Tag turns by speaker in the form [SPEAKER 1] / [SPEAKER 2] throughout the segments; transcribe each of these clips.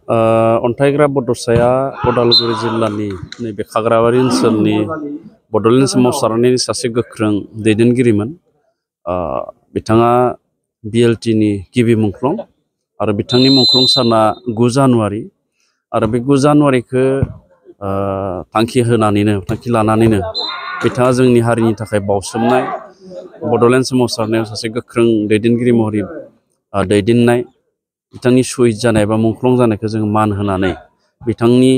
[SPEAKER 1] अन्थाइग्रा बड'साया उदालगुरि जिल्लानि नैबे खाग्राबारि ओनसोलनि बड'लेण्ड सोमावसारनायनि सासे गोख्रों दैदेनगिरिमोन। बिथाङा BLTनि गिबि मुंख्लं आरो बिथांनि मुंख्लं साना 9 जानुवारि आरो बे 9 जानुवारिखौ थांखि लानानैनो बिथाङा जोंनि हारिनि थाखाय बावसोमनाय बड'लेण्ड सोमावसारनायाव सासे गोख्रों दैदेनगिरि महरै दैदेननाय बिथांनि शहीद जानाय बा मुंख्लं जानायखौ जों मान होनानै बिथांनि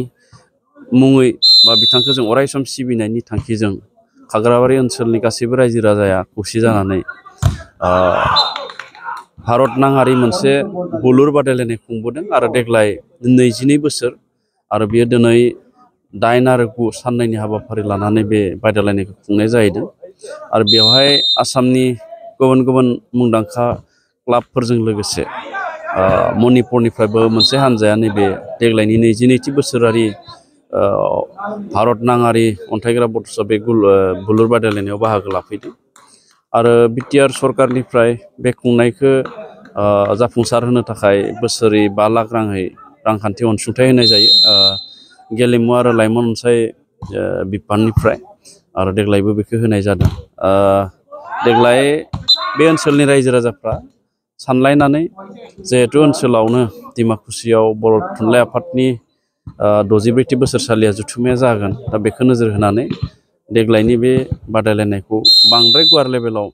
[SPEAKER 1] मुङै बा बिथांखौ जों अरायसम सिबिनायनि थांखिजों खाग्राबारि ओनसोलनि गासैबो रायजो राजाया खौसे जानानै भारत नाङारि मोनसे बुलुर बादायलायनाय खुंबोदों आरो देग्लाय 22 बोसोर आरो बेयो दिनै 8 आरो 9 साननैनि हाबाफारि लानानै बे बादायलायनायखौ खुंनाय जाहैदों आरो बेवहाय आसामनि गुबुन गुबुन मुंदांखा क्लाबफोरजों लोगोसे मणिपुरनिफ्रायबो मोनसे हान्जाया नैबे देग्लायनि 22थि बोसोरारि भारत नाङारि अन्थाइग्रा बड'सा बे बुलुर बादायलायनायाव बाहागो लाफैदों आरो BTR सरकारनिफ्राय बे खुंनायखौ जाफुंसार होनो थाखाय बोसोरै 5 लाख राङै रांखान्थि अनसुंथाइ होनाय जायो गेलेमु आरो लाइमोन अनसाय बिफाननिफ्राय आरो देग्लायबो बेखौ होनाय जादों। देग्लाय बे ओनसोलनि रायजो राजाफ्रा सानलायनानै जिहेतु ओनसोलावनो डिमाकुसियाव बर' थुनलाइ आफादनि 64थि बोसोरसालिया जथुम्माया जागोन दा बेखौ नोजोर होनानै देग्लायनि बे बादायलायनायखौ बांद्राय गुवार लेभेलाव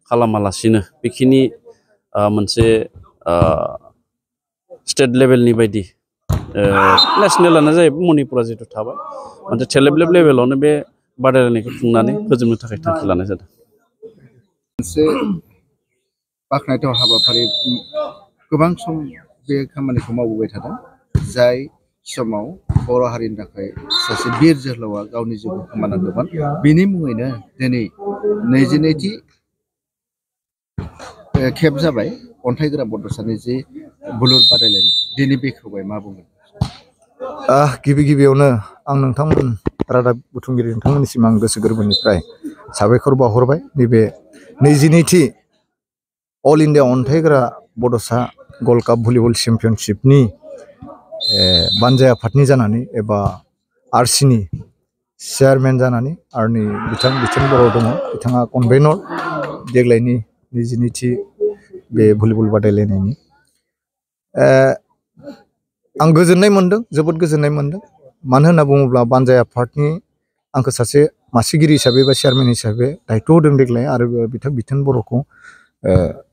[SPEAKER 1] खालामालासिनो बेखिनि मोनसे स्टेट लेभेलनि बायदि नेसनेलानो जाहैबाय मणिपुरा जिहेतु थाबाय मोनसे टेलेब लेभेलावनो बे बादायलायनायखौ खुंनानै फोजोबनो थाखाय थांखि लानाय जादों।
[SPEAKER 2] मोनसे बाख्नायथाव हाबाफारि गोबां सम बे खामानिखौ मावबोबाय थादों जाय समाव बर' हारिनि थाखाय सासे बिर जोहोलावा गावनि जिउखौ खोमानांदोंमोन बिनि मुङैनो दिनै 22थि खेब जाबाय अन्थाइग्रा बड'सानि जे बुलुर बादायलायनाय दिनै बेखेवबाय मा बुंगोन?
[SPEAKER 3] गिबियावनो आं नोंथांमोन रादाब बुथुमगिरि नोंथांमोननिसिम आं गोसो गोरबोनिफ्राय साबायखर बावहरबाय नैबे 22थि अल इन्डिया अन्थाइग्रा बड'सा गल्ड काप भलिबल चेम्पियनशिपनि बानजाय आफादनि जानानै एबा RCनि चेयारमेन जानानै आरो नै बिथां बर' दङ बिथाङा कनभेनर देग्लायनि 22थि बे भलिबल बादायलायनायनि आं गोजोननाय मोन्दों जोबोद गोजोननाय मोन्दों मानो होनना बुङोब्ला बानजाय आफादनि आंखौ सासे मासिगिरि हिसाबै बा चेयारमेन हिसाबै दायित्व होदों देग्लाय आरो बिथां बर'खौ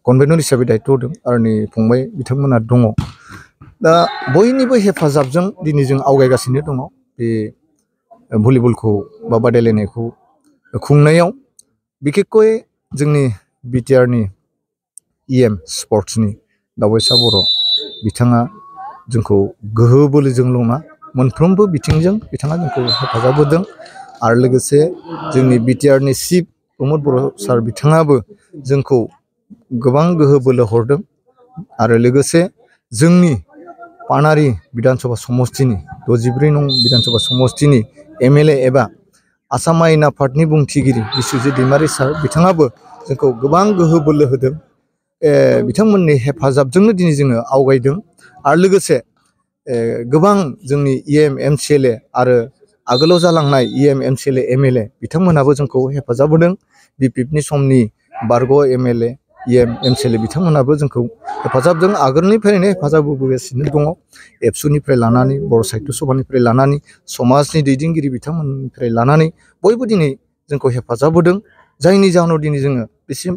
[SPEAKER 3] कनभेनर हिसाबै दायित्व होदों आरो नै फंबाय बिथांमोना दङ दा बयनिबो हेफाजाबजों दिनै जों आवगायगासिनो दङ बे भलिबलखौ बा बादायलायनायखौ खुंनायाव बिखेखय जोंनि BTRनि EM स्पर्ट्सनि दावबायसा बर' बिथाङा जोंखौ गोहो बोलोजोंल' नङा मोनफ्रोमबो बिथिंजों बिथाङा जोंखौ हेफाजाब होदों आरो लोगोसे जोंनि BTRनि चिफ प्रमद बर' सार बिथाङाबो जोंखौ गोबां गोहो बोलो हरदों आरो लोगोसे जोंनि पानारि बिधान सभा समस्तिनि 64 नं बिधान सभा समस्तिनि MLA एबा आसाम आयेन आफादनि बुंथिगिरि बिस्वजित दैमारि सार बिथाङाबो जोंखौ गोबां गोहो बोलो होदों बिथांमोननि हेफाजाबजोंनो दिनै जोङो आवगायदों आरो लोगोसे गोबां जोंनि EM MCLA आरो आगोलाव जालांनाय EM MCLA MLA बिथांमोनाबो जोंखौ हेफाजाब होदों BPFनि समनि बारग' MLA EM MCLA बिथांमोनाबो जोंखौ हेफाजाबजों आगोलनिफ्रायनो हेफाजाब होबोगासिनो दङ एबसुनिफ्राय लानानै बर' साहित्य सभानिफ्राय लानानै समाजनि दैदेनगिरि बिथांमोननिफ्राय लानानै बयबो दिनै जोंखौ हेफाजाब होदों जायनि जाहोनाव दिनै जोङो बेसिम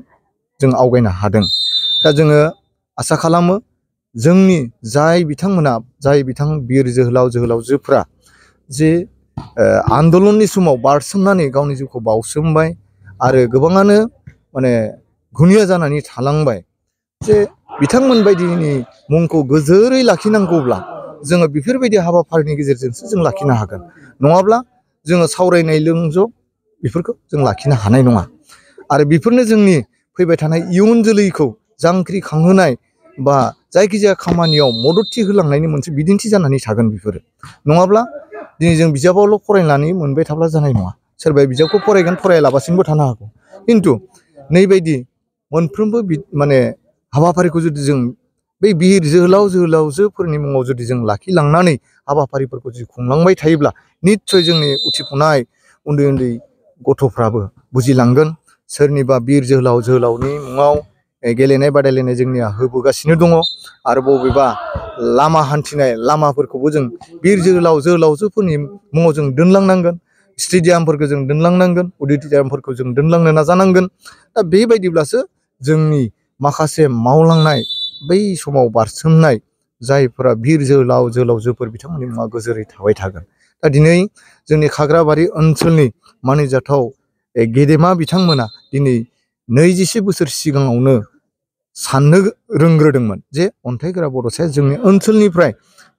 [SPEAKER 3] जों आवगायनो हादों दा जोङो आसा खालामो जोंनि जाय बिथां बिर जोहोलावजोफ्रा जे आन्दलननि समाव बारसोमनानै गावनि जिउखौ बावसोमबाय आरो गोबाङानो माने घुनिया जानानै थालांबाय जे बिथांमोन बायदिनि मुंखौ गोजोरै लाखिनांगौब्ला जोङो बेफोरबायदि हाबाफारिनि गेजेरजोंसो जों लाखिनो हागोन नङाब्ला जोङो सावरायनायजोंल' बेफोरखौ जों लाखिनो हानाय नङा आरो बेफोरनो जोंनि फैबाय थानाय इयुन जोलैखौ जांख्रिखांहोनाय बा जायखिजाया खामानियाव मददथि होलांनायनि मोनसे बिदिन्थि जानानै थागोन बेफोरो नङाब्ला दिनै जों बिजाबावल' फरायनानै मोनबाय थाब्ला जानाय नङा सोरबाया बिजाबखौ फरायगोन फरायालाबासिनोबो थानो हागौ खिन्थु नैबायदि मोनफ्रोमबो माने हाबाफारिखौ जुदि जों बै बिर जोहोलावजोफोरनि मुङाव जुदि जों लाखिलांनानै हाबाफारिफोरखौ जुदि खुंलांबाय थायोब्ला निस्सय जोंनि उथिफुनाय उन्दै उन्दै गथ'फ्राबो बुजिलांगोन सोरनिबा बिर जोहोलावनि मुङाव गेलेनाय बादायलायनाय जोंनिया होबोगासिनो दङ आरो बबेबा लामा हान्थिनाय लामाफोरखौबो जों बिर जोहोलावजोफोरनि मुङाव जों दोनलांनांगोन स्टेडियामफोरखौ जों दोनलांनांगोन अडिट'रियामफोरखौ जों दोनलांनो नाजानांगोन दा बेबायदिब्लासो जोंनि माखासे मावलांनाय बै समाव बारसोमनाय जायफोरा बिर जोहोलावजोफोर बिथांमोननि मुङा गोजोरै थाबाय थागोन दा दिनै जोंनि खाग्राबारि ओनसोलनि मानिजाथाव गेदेमा बिथांमोना दिनै 20 बोसोर सिगाङावनो साननो रोंग्रोदोंमोन जे अन्थाइगोरा बड'साया जोंनि ओनसोलनिफ्राय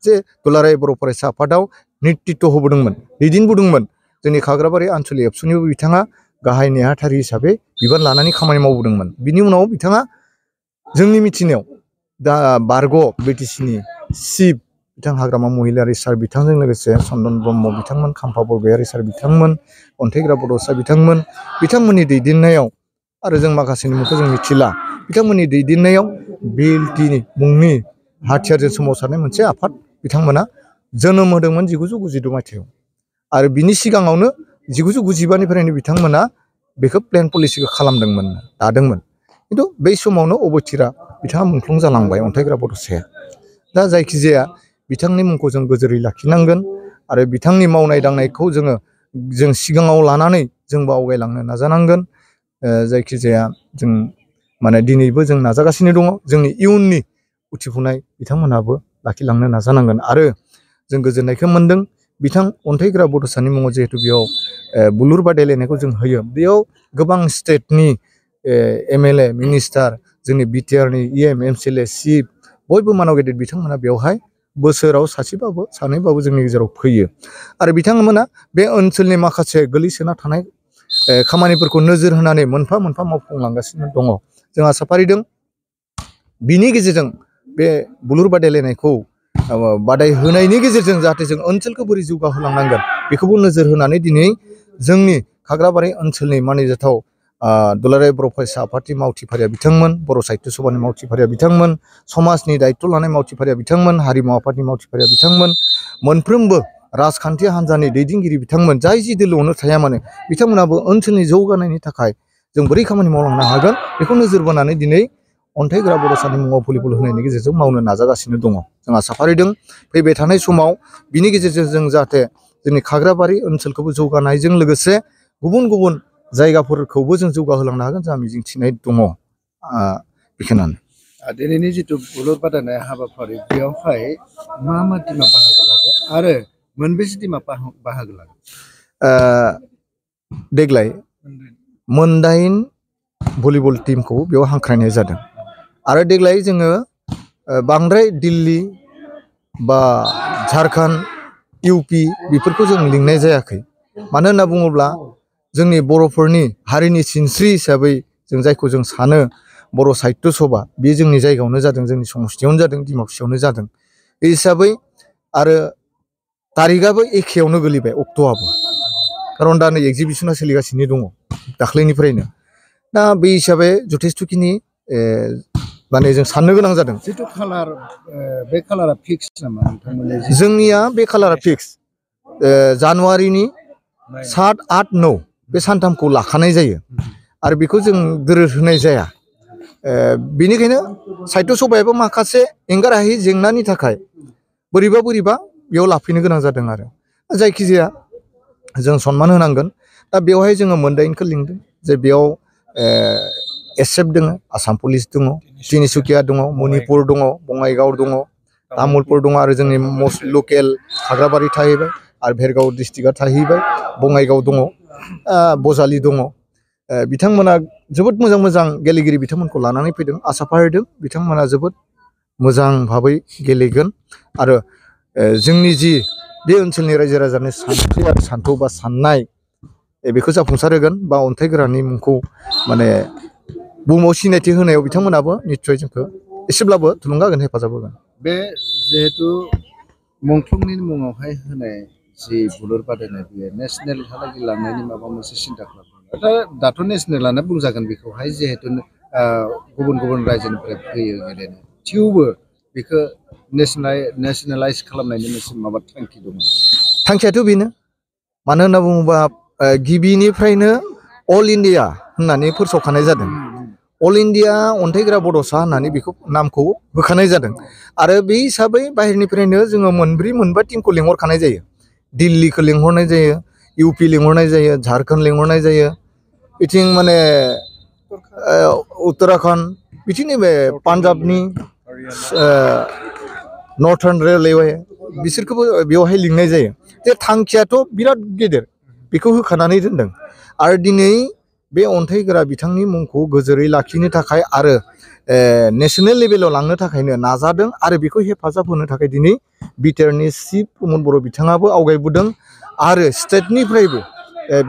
[SPEAKER 3] जे दुलाराय बर' फरायसा आफादाव नेतृत्व होबोदोंमोन दैदेनबोदोंमोन जोंनि खाग्राबारि आनसलिक एबसुनिबो बिथाङा गाहाय नेहाथारि हिसाबै बिबान लानानै खामानि मावबोदोंमोन बिनि उनाव बिथाङा जोंनि मिथिनायाव दा बारग' बिटिसिनि चिफ बिथां हाग्रामा महिलारि सार बिथांजों लोगोसे चन्दन ब्रह्म बिथांमोन खाम्फा बरगयारि सार बिथांमोन अन्थाइग्रा बड'सा बिथांमोननि दैदेननायाव आरो जों माखासेनि मुंखौ जों मिथिला बिथांमोननि दैदेननायाव बिएलटि मुंनि हाथियारजों सोमावसारनाय मोनसे आफाद बिथांमोना जोनोम होदोंमोन 1992 मायथाइयाव आरो बिनि सिगाङावनो 1995निफ्रायनो बिथांमोना बेखौ प्लेन पलिसिखौ खालामदोंमोन दादोंमोन खिन्थु बै समावनो अबथिरा बिथाङा मुंख्लं जालांबाय अन्थाइग्रा बड'साया दा जायखिजाया बिथांनि मुंखौ जों गोजोरै लाखिनांगोन आरो बिथांनि मावनाय दांनायखौ जों सिगाङाव लानानै जोंबो आवगायलांनो नाजानांगोन जायखिजाया जों माने दिनैबो जों नाजागासिनो दङ जोंनि इयुननि उथिफुनाय बिथांमोनहाबो लाखिलांनो नाजानांगोन आरो जों गोजोननायखौ मोन्दों बिथां अन्थाइग्रा बड'सानि मुङाव जिहेतु बेयाव बुलुर बादायलायनायखौ जों होयो बेयाव गोबां स्टेटनि एमएलए मिनिस्टार जोंनि बिटिआरनि इएम एमसिएलए चिफ बयबो मानाव गेदेर बिथांमोना बेवहाय बोसोराव सासेबाबो सानैबाबो जोंनि गेजेराव फैयो आरो बिथांमोना बे ओनसोलनि माखासे गोलैसोना थानाय खामानिफोरखौ नोजोर होनानै मोनफा मोनफा मावफुंलांगासिनो दङ जों आसा फारिदों बिनि गेजेरजों बे बुलुर बादायलायनायखौ बादाय होनायनि गेजेरजों जाहाथे जों ओनसोलखौ बोरै जौगाहोलांनांगोन बेखौबो नोजोर होनानै दिनै जोंनि खाग्राबारि ओनसोलनि मानिजाथाव दुलाराय बर' फरायसा आफादनि मावथिफारिया बिथांमोन बर' साहित्य सभानि मावथिफारिया बिथांमोन समाजनि दायित्व लानाय मावथिफारिया बिथांमोन हारिमु आफादनि मावथिफारिया बिथांमोन मोनफ्रोमबो राजखान्थि हान्जानि दैदेनगिरि बिथांमोन जाय जि दोलोआवनो थाया मानो बिथांमोनाबो ओनसोलनि जौगानायनि थाखाय जों बोरै खामानि मावलांनो हागोन बेखौ नोजोर बोनानै दिनै अन्थाइग्रा बड'सानि मुङाव भलिबल होनायनि गेजेरजों मावनो नाजागासिनो दङ जों आसा फारिदों फैबाय थानाय समाव बिनि गेजेरजों जों जाहाथे जोंनि खाग्राबारि ओनसोलखौबो जौगानायजों लोगोसे गुबुन गुबुन जायगाफोरखौबो जों जौगाहोलांनो हागोन जोंहा मिजिंथिनाय दङ बेखिनियानो
[SPEAKER 2] दिनैनि जिथु बुलुर बादायनाय हाबाफारि बेयावहाय मा टिमा बाहागो लादों आरो मोनबेसे टिमा बाहागो लादों
[SPEAKER 3] देग्लाय मोनदाइन भलिबल टीमखौ बेयाव हांख्रायनाय जादों आरो देग्लाय जोङो बांद्राय दिल्ली बा झारखन्ड इउपि बेफोरखौ जों लिंनाय जायाखै मानो होनना बुङोब्ला जोंनि बर'फोरनि हारिनि सिनस्रि हिसाबै जों जायखौ जों सानो बर' साहित्य सभा बे जोंनि जायगायावनो जादों जोंनि समस्थियावनो जादों डिमाकुसियावनो जादों बे हिसाबै आरो तारिखआबो एखेयावनो गोलैबाय अक्ट'आबो खारन दा नै एक्जिबिसना सोलिगासिनो दङ दाख्लैनिफ्रायनो दा बे हिसाबै जथेस्थ'खिनि माने जों साननो गोनां जादों
[SPEAKER 2] जिथु खालार बे खालारा फिक्स नामा नोंथांमोननि
[SPEAKER 3] जोंनिया बे खालारा फिक्स जानुवारिनि 7, 8, 9 बे सानथामखौ लाखानाय जायो आरो बेखौ जों दोरोद होनाय जाया बेनिखायनो साहित्य सभायाबो माखासे एंगारहायै जेंनानि थाखाय बोरैबा बेयाव लाफैनो गोनां जादों आरो जायखिजाया जों सनमान होनांगोन दा बेवहाय जोङो मोनदाइनखौ लिंदों जे बेयाव एसएफ दङ आसाम पुलिस दङ तिनिसुकिया दङ मणिपुर दङ बङाइगाव दङ तामुलपुर दङ आरो जोंनि मस्ट लकेल खाग्राबारि थाहैबाय आरो भेरगाव डिस्ट्रिक्टआ थाहैबाय बङाइगाव दङ बजालि दङ बिथांमोना जोबोद मोजां गेलेगिरि बिथांमोनखौ लानानै फैदों आसा फारिदों बिथांमोना जोबोद मोजां भाबै गेलेगोन आरो जोंनि जि बे ओनसोलनि रायजो राजानि सानस्रि आरो सान्थौ बा साननाय बेखौ जाफुंसार होगोन बा अन्थाइगोरानि मुंखौ माने बुहुमाव सिनायथि होनायाव बिथांमोनाबो निस्सय जोंखौ एसेब्लाबो थुलुंगा होगोन हेफाजाब होगोन
[SPEAKER 2] बे जिहेतु मुंख्लंनि मुङावहाय होनाय जि बुलुर बादायनाय बेयो नेसनेलहालागै लांनायनि माबा मोनसे सिन्था खालामदों दाथ' नेसनेलानो बुंजागोन बेखौहाय जिहेतु गुबुन रायजोनिफ्राय फैयो गेलेनो थेवबो बेखौ नेसनेलाइज खालामनायनि मोनसे माबा थांखि दङ?
[SPEAKER 3] थांखियाथ' बेनो, मानो होनना बुङोबा गिबिनिफ्रायनो अल इन्डिया होननानै फोसावखानाय जादों। अल इन्डिया अन्थाइग्रा बड'सा होननानै बेखौ नामखौ होखानाय जादों। आरो बे हिसाबै बाहेरनिफ्रायनो जोङो मोनब्रै मोनबा टिमखौ लिंहरखानाय जायो। दिल्लीखौ लिंहरनाय जायो, इउपि लिंहरनाय जायो, झारखन्ड लिंहरनाय जायो, बिथिं माने उत्तराखन्ड, बिथिंनि बे पान्जाबनि नर्थार्न रेलवे बिसोरखौबो बेवहाय लिंनाय जायो। जे थांखियाथ' बिराद गेदेर, बेखौ होखानानै दोनदों। आरो दिनै बे अन्थाइगोरा बिथांनि मुंखौ गोजोरै लाखिनो थाखाय आरो नेसनेल लेभेलाव लांनो थाखायनो नाजादों। आरो बेखौ हेफाजाब होनो थाखाय दिनै बिटिआरनि चिफ प्रमद बर' बिथाङाबो आवगायबोदों आरो स्टेटनिफ्रायबो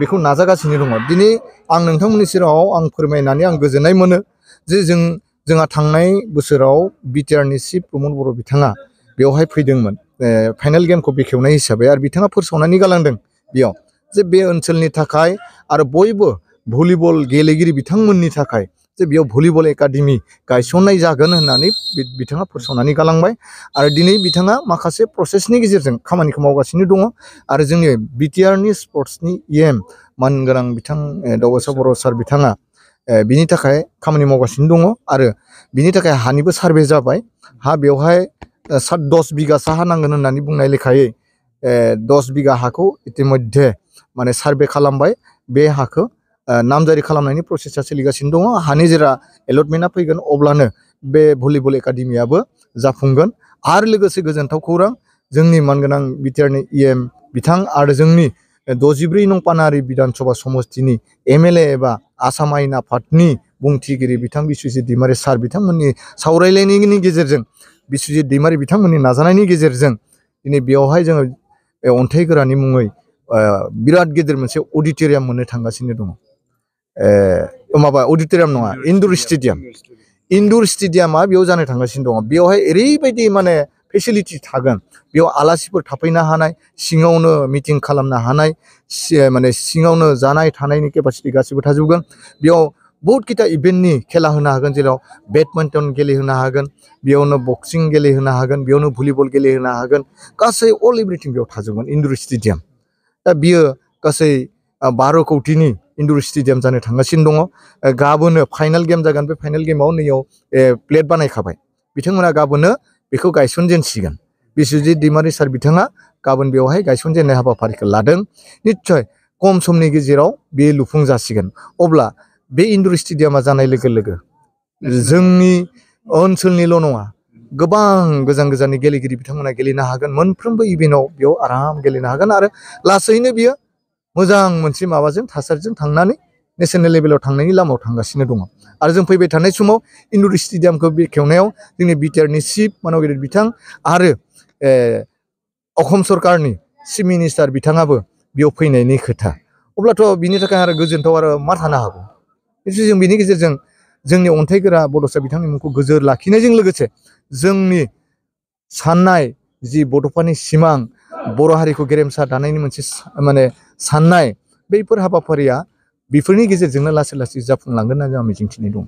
[SPEAKER 3] बेखौ नाजागासिनो दङ। दिनै आं नोंथांमोननि सेराव आं फोरमायनानै आं गोजोननाय मोनो जे जोंहा थांनाय बोसोराव बिटिआरनि चिफ प्रमद बर' बिथाङा बेवहाय फैदोंमोन फाइनाल गेमखौ बेखेवनाय हिसाबै। आरो बिथाङा फोसावनानै गालांदों बेयाव जे बे ओनसोलनि थाखाय आरो बयबो भलिबल गेलेगिरि बिथांमोननि थाखाय जे बेयाव भलिबल एकाडेमि गायसननाय जागोन होननानै बिथाङा फोसावनानै गालांबाय। आरो दिनै बिथाङा माखासे प्रसेसनि गेजेरजों खामानिखौ मावगासिनो दङ। आरो जोंनि बिटिआरनि स्पर्ट्सनि EM मानगोनां बिथां दावबासा बर' सार बिथाङा बिनि थाखाय खामानि मावगासिनो दङ। आरो बिनि थाखाय हानिबो सार्भे जाबाय। हा बेवहाय 10 बिगासो हा नांगोन होननानै बुंनाय लेखायै 10 बिगा हाखौ इतिमध्ये माने सार्भे खालामबाय। बे हाखौ नामजारि खालामनायनि प्रसेसा सोलिगासिनो दङ। हानि जेरा एलटमेन्टआ फैगोन अब्लानो बे भलिबल एकाडेमियाबो जाफुंगोन। आरो लोगोसे गोजोनथाव खौरां, जोंनि मानगोनां बिटिआरनि EM बिथां आरो जोंनि 64 नं पानारि बिधान सभा समस्तिनि MLA एबा आसाम आयेन आफादनि बुंथिगिरि बिथां बिस्वजित दैमारि सार बिथांमोननि सावरायलायनायनि गेजेरजों, बिस्वजित दैमारि बिथांमोननि नाजानायनि गेजेरजों दिनै बेवहाय जोङो अन्थाइ गोरानि मुङै बिराद गिदिर मोनसे अडिट'रियाम मोननो थांगासिनो दङ। माबा अडिट'रियाम नङा, इनडोर स्टेडियाम। इनडोर स्टेडियामा बेयाव जानो थांगासिनो दङ। बेवहाय ओरैबायदि माने फेसिलिटि थागोन, बेयाव आलासिफोर थाफैनो हानाय, सिङावनो मिटिं खालामनो हानाय, माने सिङावनो जानाय थानायनि केपासिटि गासिबो थाजोबगोन। बेयाव बहुत खिथा इभेन्टनि खेला होनो हागोन, जेराव बेडमिन्टन गेलेहोनो हागोन, बेयावनो बक्सिं गेलेहोनो हागोन, बेयावनो भलिबल गेलेहोनो हागोन, गासै अल एभ्रिथिं बेयाव थाजोबगोन इनडोर स्टेडियाम। दा बियो गासै 12 कौटिनि इनडोर स्टेडियाम जानो थांगासिनो दङ। गाबोनो फाइनाल गेम जागोन। बे फाइनाल गेमाव नैयाव प्लेट बानायखाबाय। बिथांमोना गाबोनो बेखौ गायसनजेनसिगोन। बिस्वजित दैमारि सार बिथाङा गाबोन बेवहाय गायसनजेननाय हाबाफारिखौ लादों। निस्सय खम समनि गेजेराव बे लुफुं जासिगोन। अब्ला बे इनडोर स्टेडियामा जानाय लोगो लोगो जोंनि ओनसोलनिल' नङा, गोबां गोजान गोजाननि गेलेगिरि बिथांमोना गेलेनो हागोन। मोनफ्रोमबो इभेन्टआव बेयाव आराम गेलेनो हागोन। आरो लासैनो बियो मोजां मोनसे माबाजों थासारिजों थांनानै नेसनेल लेभेलाव थांनायनि लामायाव थांगासिनो दङ। आरो जों फैबाय थानाय समाव इनडोर स्टेडियामखौ बेखेवनायाव जोंनि बिटिआरनि चिफ मानगिरि बिथां आरो असम सरकारनि चिफ मिनिस्टार बिथाङाबो बेयाव फैनायनि खोथा। अब्लाथ' बिनि थाखाय आरो गोजोनथाव आरो मा थानो हागौ। जों बिनि गेजेरजों जोंनि अन्थाइगोरा बड'सा बिथांनि मुंखौ गोजोर लाखिनायजों लोगोसे जोंनि साननाय जि बड'फानि सिमां, बर' हारिखौ गेरेमसा दानायनि मोनसे माने साननाय, बैफोर हाबाफारिया बेफोरनि गेजेरजोंनो लासै लासै जाफुंलांगोन होननानै आं मिजिंथिनाय दं।